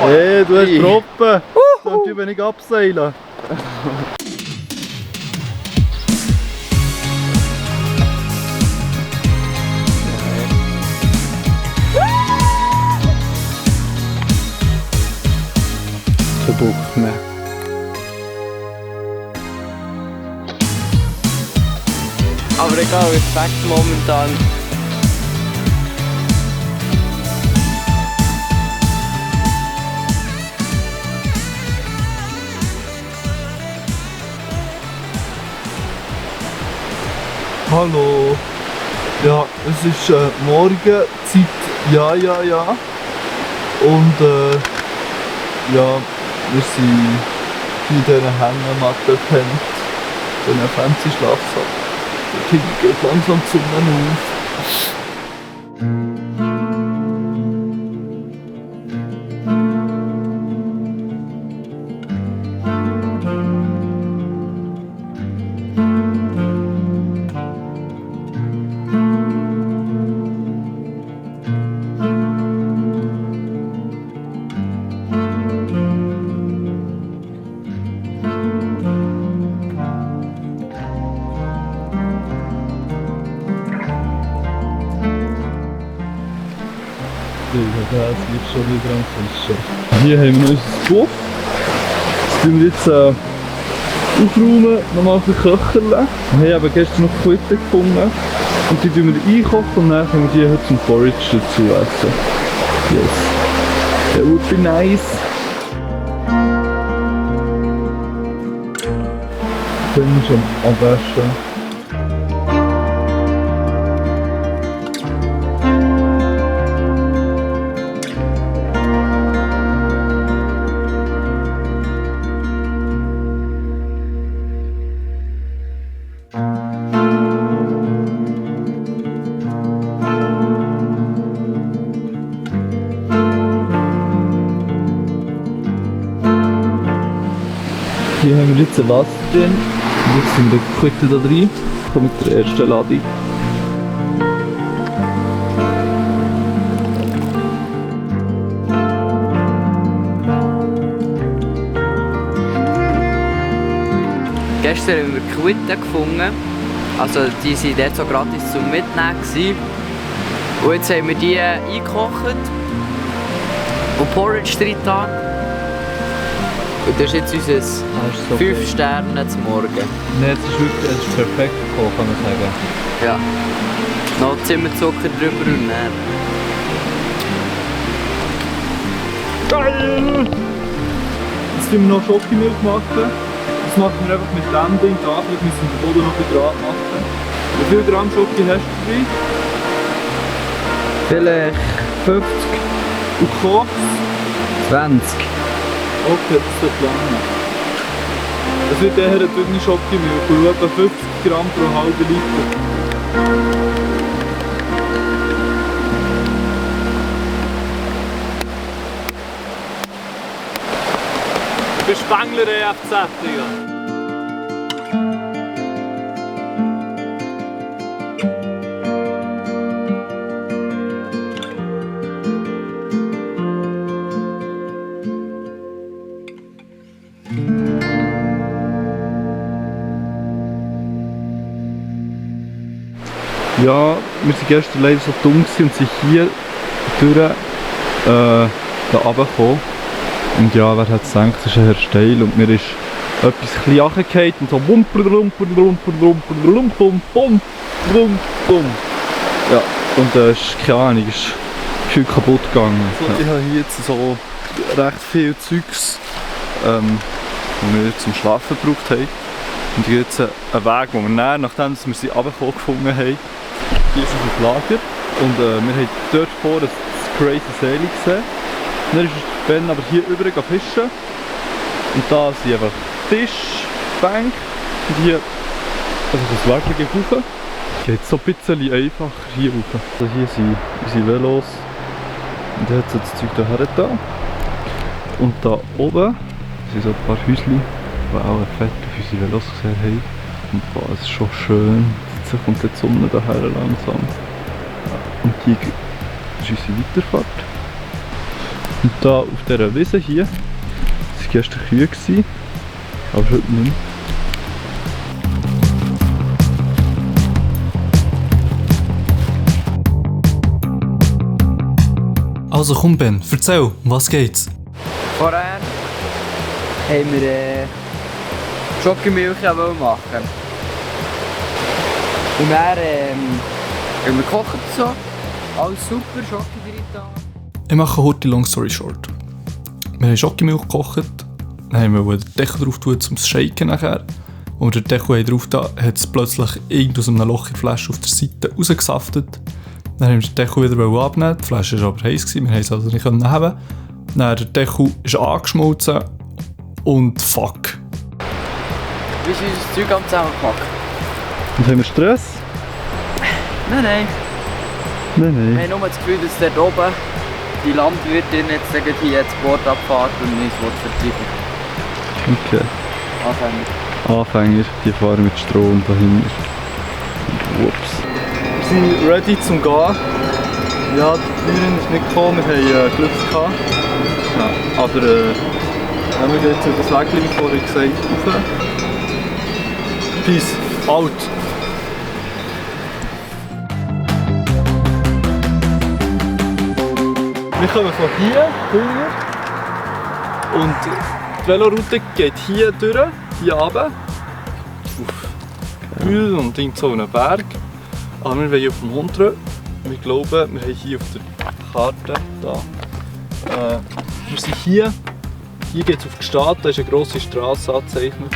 Hey, du hast Proppen! Sollte ich nicht abseilen? Kein Bock mehr. Aber egal, Respekt momentan. Hallo! Ja, es ist Morgenzeit, ja. Und ja, wir sind in diesen Hängematten gepennt, in einem fancy Schlafsack. Der Kind geht langsam die Sonne auf. Das liegt schon wieder am Fischen. Hier haben wir unser Buff. Das tun wir jetzt aufräumen, nochmal verköcheln. Wir haben aber gestern noch Quitten gefunden. Und die tun wir einkochen und dann können wir die heute zum Porridge dazu essen. Yes. Der would be nice. Dann sind wir schon am Waschen. Hier haben wir jetzt ein Wasser drin. Und jetzt sind wir Quitten da drin. Kommen mit der ersten Ladung. Gestern haben wir Quitten gefunden. Also die waren dort so gratis zum Mitnehmen gewesen. Und jetzt haben wir die eingekocht und Porridge drin getan. Und das ist jetzt unser So 5 Sterne zum Morgen. Nein, es ist perfekt gekocht, kann man sagen. Ja. Noch Zimmerzucker drüber und dann. Geil! Jetzt müssen wir noch Schokimilch machen. Das machen wir einfach mit dem Ding da. Vielleicht müssen wir den Boden noch ein bisschen machen. Wie viel Gramm Schoki hast du drin? Vielleicht 50, Und Koks? 20. Okay, das wird lange. Das wird eher eine dünne Schokimilch, und etwa 50 Gramm pro halbe Liter. Ich bin Spangler EFZ, Digga. Ja, wir waren gestern leider so dumm und sind hier durch da runtergekommen. Und ja, wer hat gedacht, es ist eher steil und mir ist etwas ein runtergefallen und so ja, und ist, keine Ahnung, ist viel kaputt gegangen. So, ich habe hier jetzt so recht viel Zeugs, die wir zum Schlafen gebraucht haben. Und hier jetzt einen Weg, wo wir näher, nachdem wir sie runtergekommen gefunden haben, hier ist unser Lager. Und wir haben dort vorne das Crazy Sailing gesehen. Und dann ist Ben aber hier über fischen. Und da sind einfach Tisch, Bank und hier also das Wasser geht rauf. Geht so ein bisschen einfacher hier rauf. Also hier sind unsere Velos. Und dann hat so das Zeug hierher da. Und da oben sind so ein paar Häuschen, die auch ein Fett auf unsere Velos gesehen haben. Und boah, es ist schon schön. Jetzt kommt die Sonne daher langsam. Und hier ist unsere Weiterfahrt. Und da auf dieser Wiese hier, das waren gestern Kühe, aber heute nicht mehr. Also komm Ben, erzähl, um was geht's? Vorher haben wir Schokimilch machen. Und dann haben wir gekocht und so. Alles super, Schoki drin da. Ich mache heute long story short. Wir haben Schokimilch gekocht, dann haben wir den Deckel drauf tun, um zu shaken nachher. Und wir den Deckel drauf da, hat es plötzlich irgend aus einem Loch in der Flasche auf der Seite rausgesaftet. Dann haben wir den Deckel wieder abnehmen, die Flasche war aber heiß, wir konnten es also nicht haben. Dann der Deckel ist angeschmolzen und fuck. Wie ist unser Zeug am zusammengemacht? Und haben wir Stress? Nein. Nein, Wir nein. haben nur das Gefühl, dass dort oben die Landwirtin jetzt hier das Boot abfährt und uns vertreiben. Okay. Anfänger. Anfänger, die fahren mit Strom dahinter. Ups. Wir sind ready zum Gehen. Ja, die Führerin ist nicht gekommen, wir haben Glück gehabt. Ja, aber wir gehen jetzt über das Wägchen, wie vorhin gesagt, rauf. Peace out. Wir kommen von hier hinten und die Veloroute geht hier durch, hier runter. Auf Hügel und in so einen Berg. Aber wir wollen auf dem Montreux. Wir glauben, wir haben hier auf der Karte, da. Wir sind hier. Hier geht es auf Gstaad, da ist eine grosse Straße angezeichnet.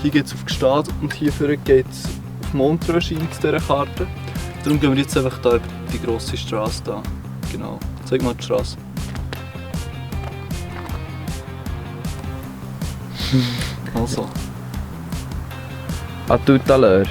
Hier geht es auf Gstaad und hier geht es auf Montreux, scheint es dieser Karte. Darum gehen wir jetzt einfach da über die grosse Straße da. Genau. Zeig mal die Straße. Also. À tout à l'heure.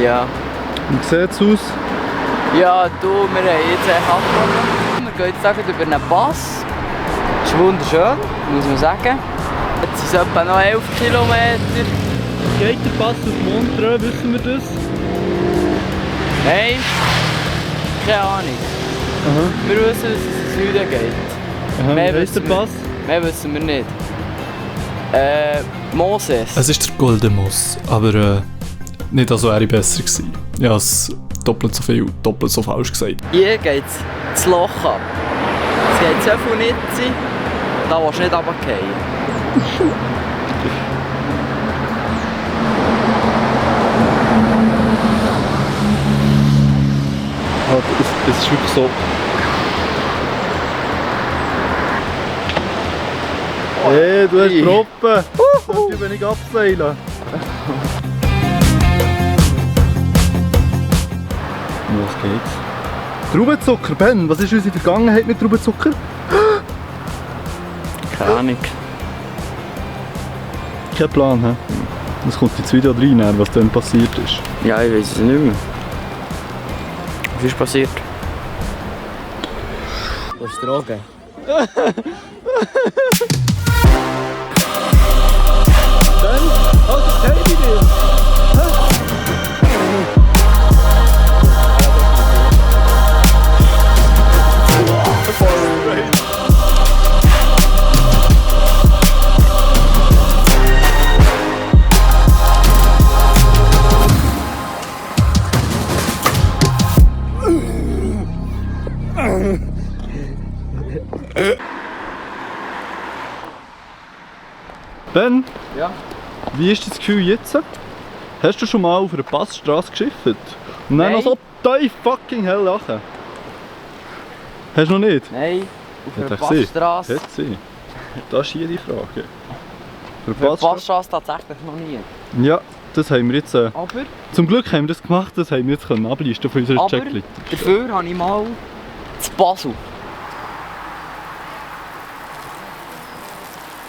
Ja. Wie sieht es aus? Ja, du, wir haben jetzt einen Abfahrt. Wir gehen jetzt sagen, über einen Pass. Das ist wunderschön, muss man sagen. Jetzt sind es etwa noch 11 Kilometer. Geht der Pass auf Montreux, wissen wir das? Nein, keine Ahnung. Aha. Wir wissen, dass es ins Süden geht. Aha, Mehr wie heisst der wissen wir- Pass? Mehr wissen wir nicht. Moses. Es ist der Golden Moss, aber nicht als wäre ich besser gewesen. Ich habe es doppelt so viel, doppelt so falsch gesagt. Hier geht es das Loch ab. Es geht so viel Nitze, da willst du nicht runterfallen. Es ist wirklich so. Hey, du hast Proppen! Kannst du wenig abseilen? Was geht's? Traubenzucker, Ben, was ist unsere Vergangenheit mit Traubenzucker? Keine Ahnung. Kein Plan, hä? Das kommt ins Video rein, was dann passiert ist. Ja, ich weiß es nicht mehr. Was ist passiert? Was ist Drogen? Also, hey, dir! Ben, Ja. wie ist das Gefühl jetzt? Hast du schon mal auf einer Passstraße geschifft? Und dann Nein. noch so tief fucking hell lachen? Hast du noch nicht? Nein, auf einer Hat er gesehen? Passstraße. Hat sie. Das ist hier die Frage. Für Auf einer Passstraße tatsächlich noch nie. Ja, das haben wir jetzt. Aber Zum Glück haben wir das gemacht, das haben wir jetzt können ablisten von unserer Checkliste. dafür habe ich mal zu Basel.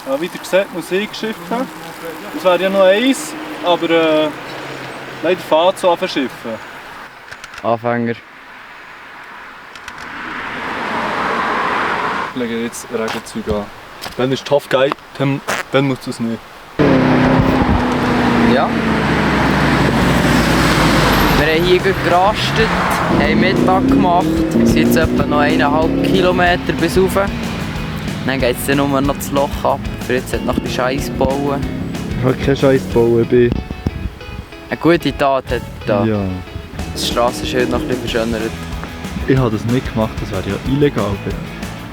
Ja, wie ihr seht, muss ich geschifft haben. Das wäre ja noch eins, aber leider fährt es so an verschiffen. Anfänger. Ich lege jetzt Regenzeug an. Ben ist tough guy, Ben muss es nicht. Ja. Wir haben hier gut gerastet, haben Mittag gemacht. Es sind jetzt etwa noch 1,5 Kilometer bis rauf. Dann geht es dann nur noch das Loch ab. Für jetzt noch ein bisschen Scheiß bauen. Ich habe keinen Scheiß bauen, bin. Eine gute Tat hat da. Ja. Das Strassenschild noch ein bisschen verschönert. Ich habe das nicht gemacht, das wäre ja illegal.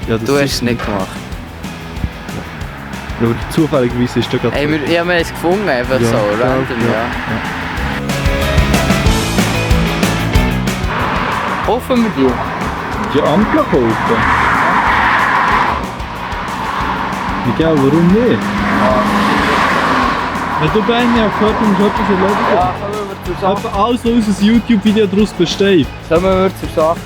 Ja, Du hast es nicht gemacht. Aber zufälligerweise ist da gerade... Hey, wir haben es gefunden, einfach Ja, so, ja, random, ja. ja. Hoffen wir die? Die Ampel kaufen? Miguel, warum nicht? Wenn du bei mir gehört hast, musst du etwas erledigen. Ja, kommen wir zur Sache. Aber alles, was unser YouTube-Video daraus besteht. Kommen wir zur Sache.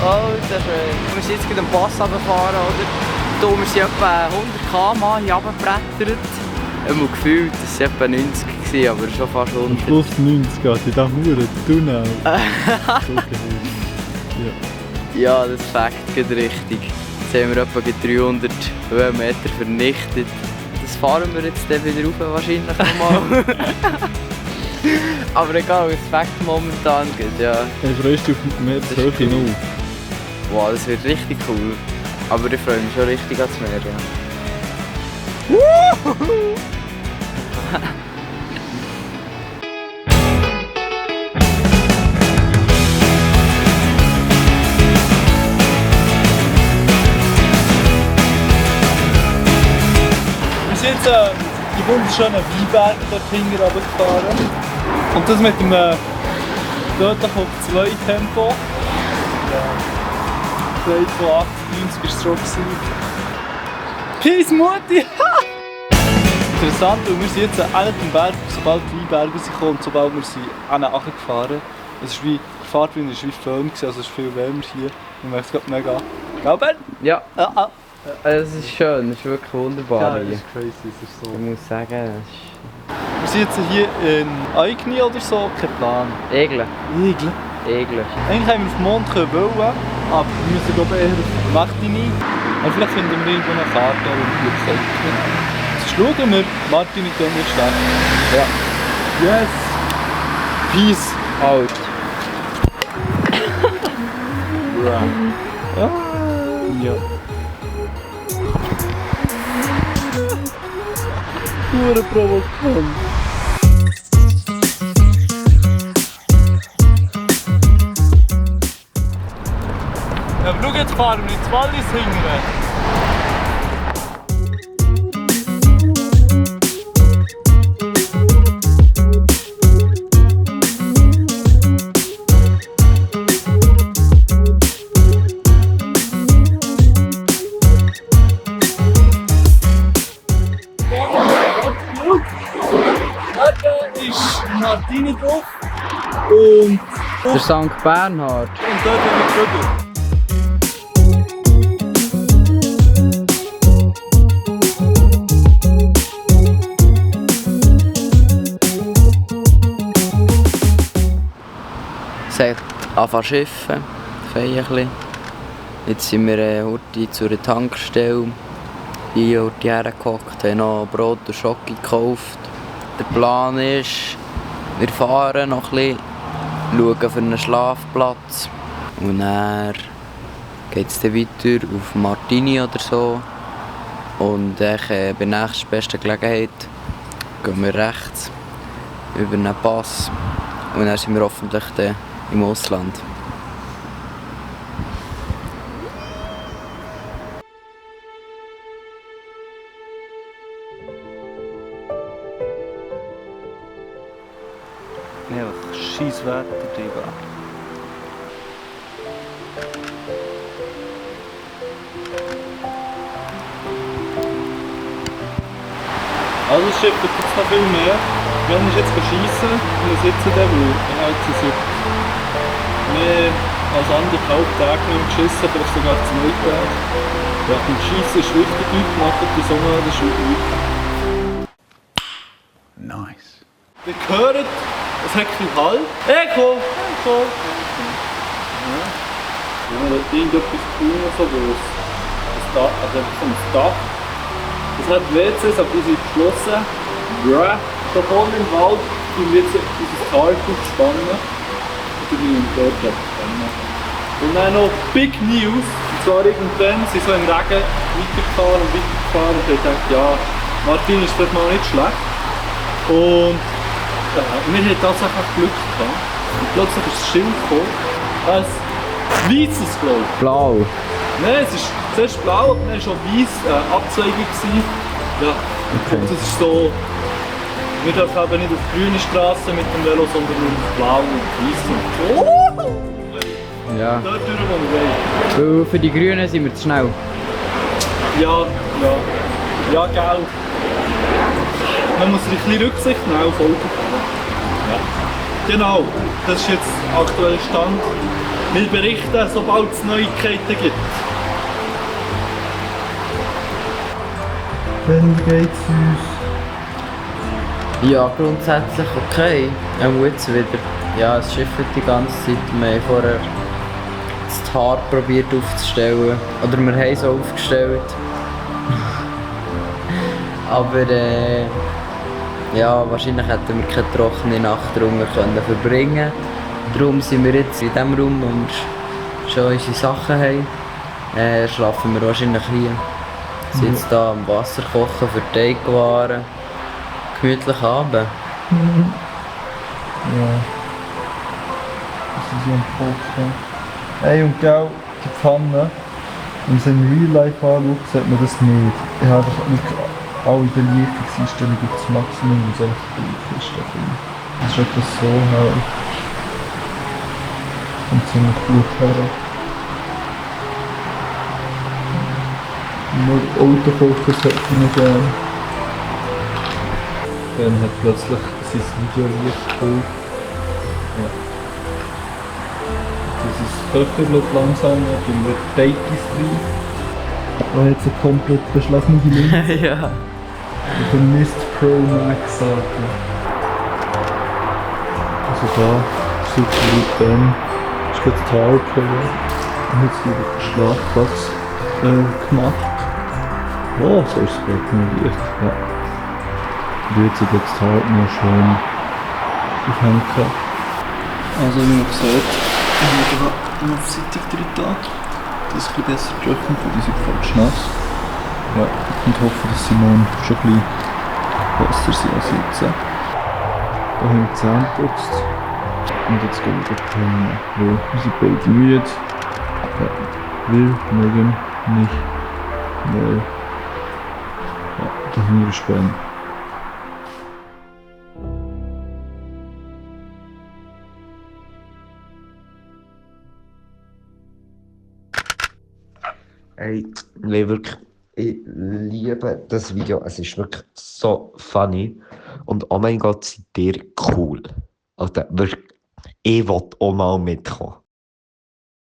Oh, das ist schön. Wir sind jetzt gerade am Pass runtergefahren, oder? Da wir sind etwa 100 km/h hier runtergebrettert. Immer gefühlt, das waren etwa 90 gewesen, aber schon fast 100. Plus 90 geht in diesem Huren Tunnel. Ja, das fängt gerade richtig. Jetzt haben wir etwa 300 Höhenmeter vernichtet. Das fahren wir jetzt dann wieder rauf wahrscheinlich nochmal. Aber egal, es fängt momentan gut, ja. Dann freust du auf mehr als Höhe hinauf. Wow, das wird richtig cool. Aber ich freue mich schon richtig ans Meer, ja. Wir sind jetzt die wunderschönen Weinberge dort hinten runtergefahren. Und das mit dem tödlich auf 2 Tempo. Ja. 2,80, 90 ist es schon gewesen. Peace Mutti! Interessant, weil wir sind jetzt an dem Berg, sobald die Weinberge rauskommen und sobald wir sie runtergefahren. Es ist wie, die Fahrtwind war wie Föhn, also es ist viel wärmer hier. Man merkt es gerade mega. Gell, Ben? Ja, Ja, es ist schön, es ist wirklich wunderbar das hier. ist crazy, es ist so. Ich muss sagen, Wir sind jetzt hier in Eigni oder so, kein Plan. es ist Egel. Igel. Egel. Eigentlich haben wir auf den Mond wollen, aber wir müssen glaube ich eher auf Martini. Aber vielleicht finden wir irgendwo eine Karte oder ein Flugzeug. Jetzt schauen wir, Martini können wir starten. Ja. Yes! Peace! Out. Ja. Pure provokant. Ja, aber schau, jetzt fahren wir ins Wallis hingern. Martini drauf und Der St. Bernhard. dort haben wir drüber. Es hat angefangen zu schiffen, feierlich. Jetzt sind wir heute zu einer Tankstelle. Hier heute hergehockt, haben noch Brot und Schoki gekauft. Der Plan ist, wir fahren noch ein bisschen, schauen für einen Schlafplatz. Und dann geht es dann weiter auf Martini oder so. Und bei der nächsten besten Gelegenheit gehen wir rechts über einen Pass. Und dann sind wir hoffentlich dann im Ausland. Ja, scheiß Wetter, Digga. Also das Schiff gibt es noch viel mehr. Wir werden jetzt schiessen und wir sitzen da, weil ich habe jetzt seit mehr als 1,5 Tagen nicht mehr geschissen, vielleicht sogar 2 Tage. Ja, und Schiessen ist richtig gut gemacht, die Sonne, das ist gut. Nice. Wir hören, es hat ein bisschen Hall. Echo! Wenn man irgendetwas tun so groß. Also so ein Dach. Das hat WCs, aber die sind geschlossen. Bruh. Da vorne im Wald tun wir jetzt unser Carport spannen. Und dann tun wir dort spannen. Und dann noch Big News. Und zwar irgendwann sind so im Regen weitergefahren und ich dachte, ja, Martin ist vielleicht mal nicht schlecht. Und wir hatten tatsächlich Glück gehabt. Und plötzlich ist das Schild gekommen. Ein weißes, glaube ich. Blau. Nein, es ist zuerst blau, dann war schon weiss Abzweigung. Ja, Okay. und das ist so. Wir dürfen eben nicht auf grüne Straße mit dem Velo, sondern nur auf blau und weiss. Und Ja. dort durch, wo wir wollen. Weil für die Grünen sind wir zu schnell. Ja, ja. Ja, gell. Man muss ein bisschen Rücksicht nehmen auf Autofahren. Ja. Genau, das ist jetzt der aktuelle Stand. Wir berichten, sobald es Neuigkeiten gibt. Dann geht's uns. Ja, grundsätzlich okay. Auch jetzt wieder. Ja, es schifft die ganze Zeit. Wir haben vorher das Haar probiert aufzustellen. Oder wir haben es auch aufgestellt. Aber ja, wahrscheinlich hätten wir keine trockene Nacht drunter können verbringen. Darum sind wir jetzt in diesem Raum und schon unsere Sachen haben. Schlafen wir wahrscheinlich hier. Sind jetzt hier am Wasser kochen für Teigwaren. Gemütlich Abend. Ja. Das ist ja ein Kochen. Hey, und gell, die Pfanne, wenn man es im Real Life anschaut, sieht man das nicht. Ich habe einfach wirklich alle Belichtungseinstellungen auf das Maximum, was einfach gleich ist. Das ist etwas so hell. Und ziemlich gut her. Nur Autokochen sollte ich nicht gerne. Dann hat plötzlich sein Videolicht geholt. Ja. Dieses Köcherlet langsam, dann wird Teigis drin. Da hat sie komplett beschlafene Linse. Ja. Mit dem Mist Pro Max sagen. Also da, super gut dann. Ist gerade die Haare gekommen. Und jetzt wieder den Schlafplatz gemacht. Oh, so ist es gerade noch leicht. Ja. Und jetzt wird das Haar noch schön aufhängen. Also wie man sieht, ich habe noch auf Seite drin da. Das ist ein bisschen besser trocknet, weil die sind falsch nass. Ja, und hoffe, dass sie morgen schon ein bisschen besser sind als jetzt. Da haben wir die Zähne geputzt. Und jetzt gehen wir pennen, weil wir sind beide müde. Ja, wir mögen nicht mehr. Ja, der Hunger ist spannend. Hey, nee, wirklich, ich liebe das Video. Es ist wirklich so funny. Und oh mein Gott, seid ihr cool. Also wirklich, ich will auch mal mitkommen.